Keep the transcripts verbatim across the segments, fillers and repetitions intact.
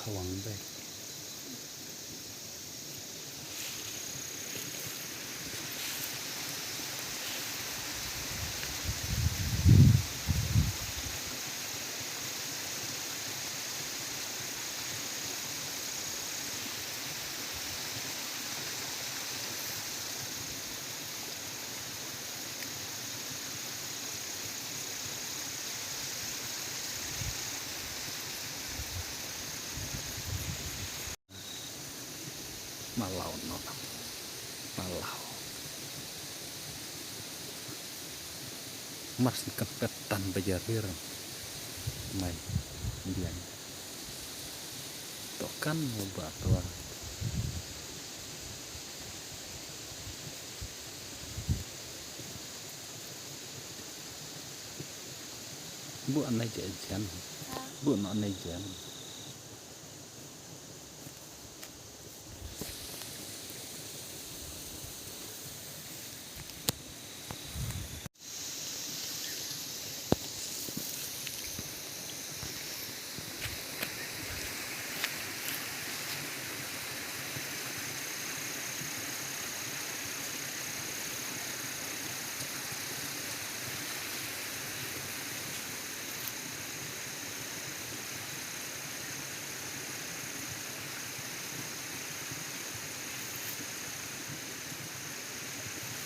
Wang bek. Malaw noh. Malaw. Mar shu kan pet tan ba jarir. Mai. Biang. To kan mo ba to. Bu anai je jen. Bu no anai jen.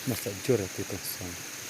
Masa jur ati tong song.